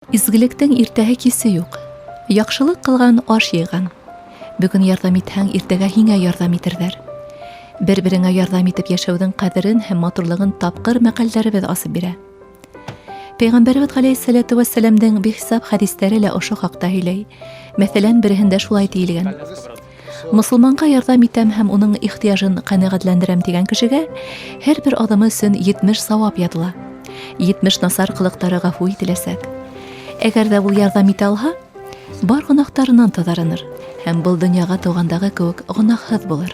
Изгелектең иртәһе кисе юҡ. Яҡшылыҡ ҡылған аш йыйған. Бөгөн ярҙам итһәң, иртәгә һиңә ярҙам итерҙәр. Бер-береңә ярҙам итеп йәшәүҙең ҡәҙерен һәм матурлығын тапҡыр мәҡәлдәребеҙ асып бирә. Пәйғәмбәребеҙ ғәләйһиссәләтү вәссәләмдең бихисап хәдистәре лә ошо хаҡта һөйләй. Мәҫәлән, береһендә шулай тиелгән: Мосолманға ярҙам итәм һәм уның ихтыяжын ҡәнәғәтләндерәм тигән кешегә һәр бер аҙымы өсөн 70 сауап яҙыла. 70 насар ҡылыҡтары ғәфү ителәсәк. Әгәр ҙә ул ярҙам итә алһа, бар гонаһтарынан таҙарыныр һәм был донъяға тыуғандағы кеүек гонаһһыҙ булыр.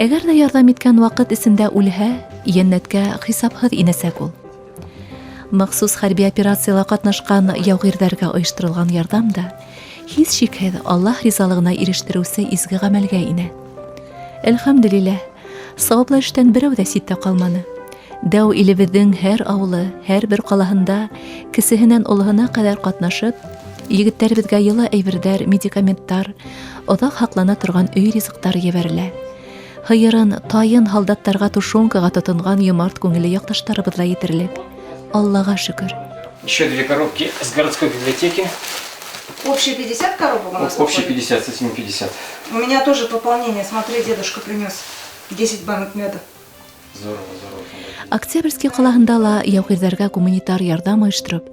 Әгәр ҙә ярҙам иткән ваҡыт эсендә үлһә, йәннәткә хисапһыҙ инәсәк ул. Махсус хәрби операцияла ҡатнашҡан яугирҙәргә ойошторолған ярҙам да һис шикһеҙ Аллаһ ризалығына ирештереүсе изге ғәмәлгә инә. Әлхәмдүлилләһ, сауаплы эштән берәү ҙә ситтә ҡалманы. Дәү илебеҙҙең һәр ауылы, һәр бер ҡалаһында кесеһенән олоһона ҡәҙәр ҡатнашып, егеттәребеҙгә йылы әйберҙәр, медикаменттар, оҙаҡ һаҡлана торған өй ризыҡтары ебәрелә. Һыйырын, тайын һалдаттарға тушенкаға тотонған йомарт күңелле яҡташтарыбыҙ ҙа етерлек. Аллаға шөкөр. Еще две коробки с городской библиотеки. Общие 50 коробок у нас Общие выходит? 50, с этими 50. У меня тоже пополнение. Смотри, дедушка принес 10 банок меда. Здорово, здорово. Октябрьский ҡалаһында ла яугирҙәргә гуманитар ярҙам ойоштороп,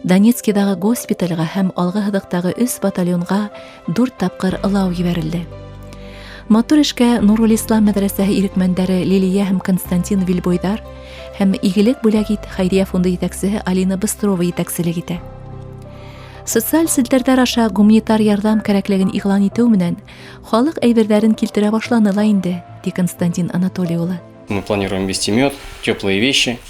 Донецкиҙағы госпиталгә һәм алғы һыҙыҡтағы өс батальонға дүрт тапҡыр ылау ебәрелде. Матур эшкә Нурул Ислам мәҙрәсәһе ирекмәндәре Лилия һәм Константин Вильбойҙар һәм Игелек бүләк ит хәйриә фонды етәксеһе Алина Быстрова етәкселек итә. Социаль селтәрҙәр аша гуманитар ярҙам кәрәклеген иғлан итеү менән халыҡ әйберҙәрен килтерә башланы ла инде, ти Константин Анатолий улы. Мы планируем везти мед, теплые вещи.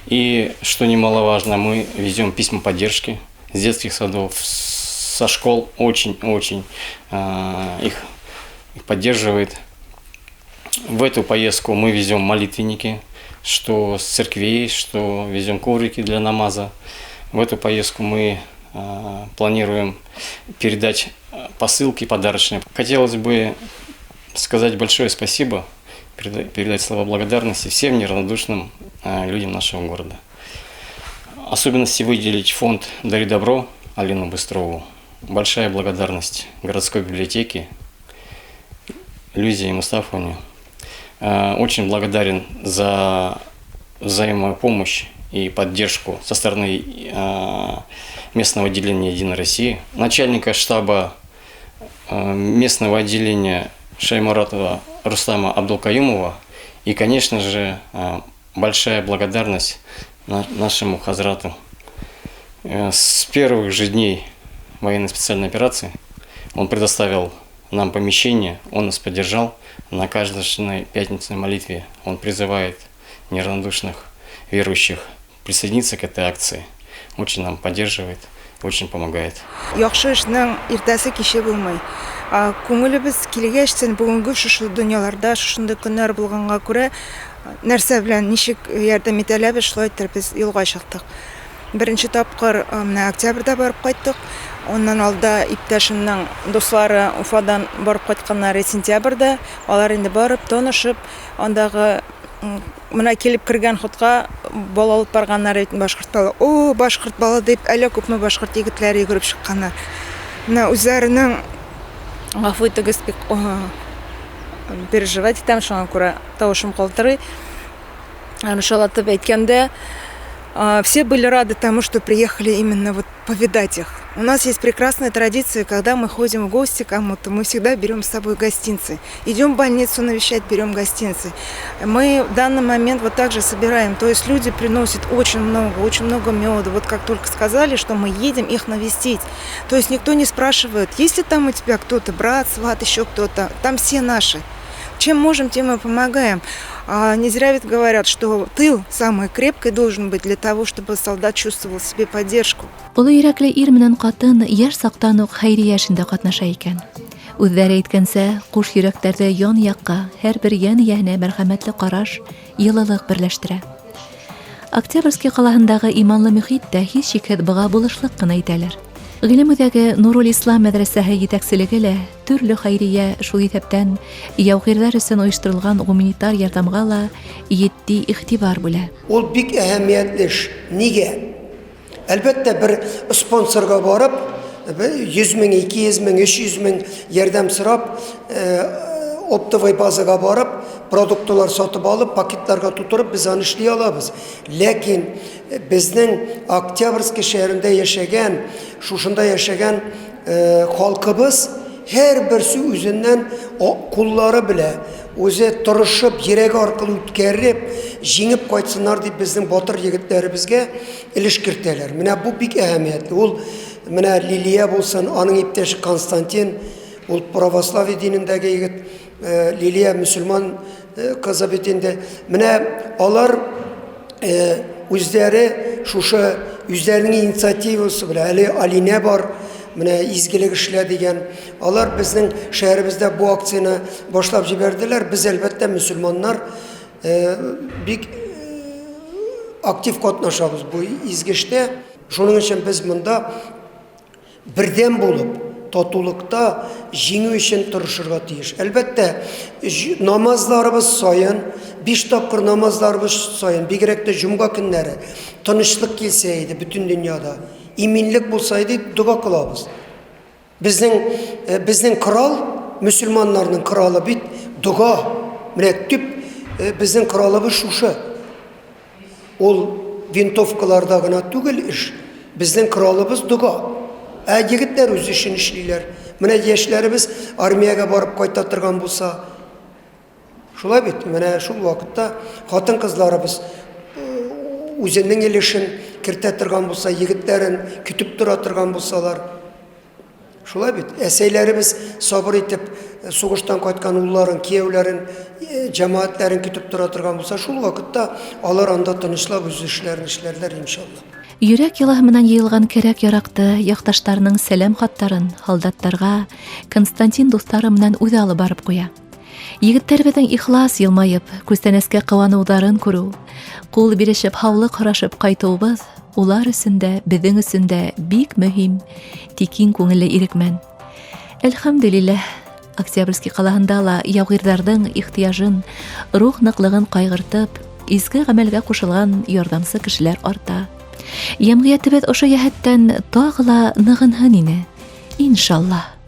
И, что немаловажно, мы везем письма поддержки с детских садов, со школ. Очень-очень их поддерживает. В эту поездку мы везем молитвенники, что с церквей, что везем коврики для намаза. В эту поездку мы планируем передать посылки подарочные. Хотелось бы сказать большое спасибо, передать слова благодарности всем неравнодушным людям нашего города. Особенности выделить фонд «Дари добро» Алину Быстрову. Большая благодарность городской библиотеке, Люзе Мустафовне. Очень благодарен за взаимопомощь и поддержку со стороны местного отделения «Единой России», начальника штаба местного отделения Шаймуратова Рустама Абдулкаюмова и, конечно же, большая благодарность нашему хазрату. С первых же дней военной специальной операции он предоставил нам помещение, он нас поддержал на каждой пятничной молитве. Он призывает неравнодушных верующих присоединиться к этой акции. Очень нам поддерживает, очень помогает. Яхшы эшнең иртәсе киче булмый. Күңелебез килгәчтен бүгенге шушы дөньяларда шушындый көннәр булганга күрә нәрсә белән ничек ярдәм итә алабыз, шулай итеп без юлга чыктык. Беренче тапкыр менә октябрьдә барып кайттык. Аннан алда иптәшемнең дуслары Уфадан барып кайтканнар сентябрьдә. Алар инде барып танышып, андагы менә килеп кергән хутка бал алып барганнар бит, башкорт балы. О, башкорт балы дип, әллә күпме башкорт егетләре йөгереп чыкканнар. Менә үзләренең, гафу итегез, бик переживать итәм, шуңа күрә тавышым калтырый. Шулайтып әйткәндә, все были рады тому, что приехали именно вот повидать их. У нас есть прекрасная традиция, когда мы ходим в гости кому-то, мы всегда берем с собой гостинцы. Идем в больницу навещать, берем гостинцы. Мы в данный момент вот так же собираем. То есть люди приносят очень много меда. Вот как только сказали, что мы едем их навестить. То есть никто не спрашивает, есть ли там у тебя кто-то, брат, сват, еще кто-то. Там все наши. Чем можем, тем и помогаем. А не зря ведь говорят, что тыл самый крепкий должен быть для того, чтобы солдат чувствовал в себе поддержку. Оло йөрәкле ир менән ҡатын йәш саҡтан уҡ хәйриә эшендә ҡатнаша икән. Үҙҙәре әйткәнсә, ҡуш йөрәктәрҙе ян яҡҡа, һәр бер йән эйәһенә мәрхәмәтле ҡараш, йылылыҡ берләштерә. Октябрьский ҡалаһындағы иманлы мөхит тә һис шикһеҙ быға булышлыҡ ҡына итәлер. Ғилем үҙәге Нурул Ислам мәҙрәсәһе етәкселеге лә төрлө хәйриә, шул иҫәптән яугирҙәр өсөн ойошторолған гуманитар ярҙамға ла етди иғтибар бүлә. Ул бик әһәмиятле эш. Нигә? Әлбәттә, бер спонсорга барып, 100 мең, 200 мең, 300 мең ярдәм сорап, оптовый базага барып, продуктлар сатып алып, пакетларга тутырып, без аны эшли алабыз. Ләкин безнең Октябрьский шәһәрендә яшәгән, шушында яшәгән халкыбыз һәрберсе үзеннән куллары белә, үзе тырышып, йөрәге аркылы үткәреп, җиңеп кайтсыннар дип безнең батыр егетләребезгә өлеш кертәләр. Менә бу бик әһәмиятле. Ул менә Лилия булсын, аның иптәше Константин, ул православие динендәге егет, Лилия мөселман кызы бит инде. Менә алар үзләре шушы үзләренең инициативасы белән, әле Алинә бар, менә изгелек эшлә дигән. Алар безнең шәһәребездә бу акцияне башлап җибәрделәр. Без, әлбәттә, мөселманнар бик актив катнашабыз бу изге эштә. Шуның өчен без монда бердәм булып, татулыкта җиңү өчен тырышырга тиеш. Әлбәттә, намазларыбыз саен, биш тапкыр намазларыбыз саен, бигрәк тә җомга көннәре, тынычлык килсә иде бөтен дөньяда, иминлек булса иде, дога кылабыз. Безнең э, безнең корал, мөселманнарның коралы бит дога. Менә төп э, безнең коралыбыз шушы. Ул винтовкаларда гына түгел эш. Безнең коралыбыз дога. Ә егетләр үз эшен эшлиләр. Менә яшьләребез армиягә барып кайта торган булса, шулай бит, менә шул вакытта хатын-кызларыбыз э, үзенең өлешен кертә торган булса, егетләрен көтеп тора торган булсалар, Шулай бит, әсәйләребез сабыр итеп э, сугыштан кайткан улларын, кияүләрен, э, җәмәгатьләрен көтеп тора торган булса, шул вакытта алар анда тынычлап үз эшләрен эшләрләр, иншалла. Йөрәк елаһы йыелган кирәк-яракты, якташларының сәлам хатларын солдатларга Константин дуслары менән үзе алып барып куя. Егетләребезнең ихлас елмаеп, күстәнәскә куануыларын күрү, кул бирешеп, һаулык һорашып кайтуыбыз улар өчен дә, безнең өчен дә бик мөһим, ди киң күңелле ирекмән. Әлхәмдүлилләһ, Октябрьский қалаһында ла яугирҙарҙың ихтыяжын, рух ныҡлығын ҡайғыртып, изге ғәмәлгә ҡушылған ярҙамсы кешеләр арта. Йәмғиәтебеҙ ошо йәһәттән тағы ла нығынһын ине. Иншаллаһ.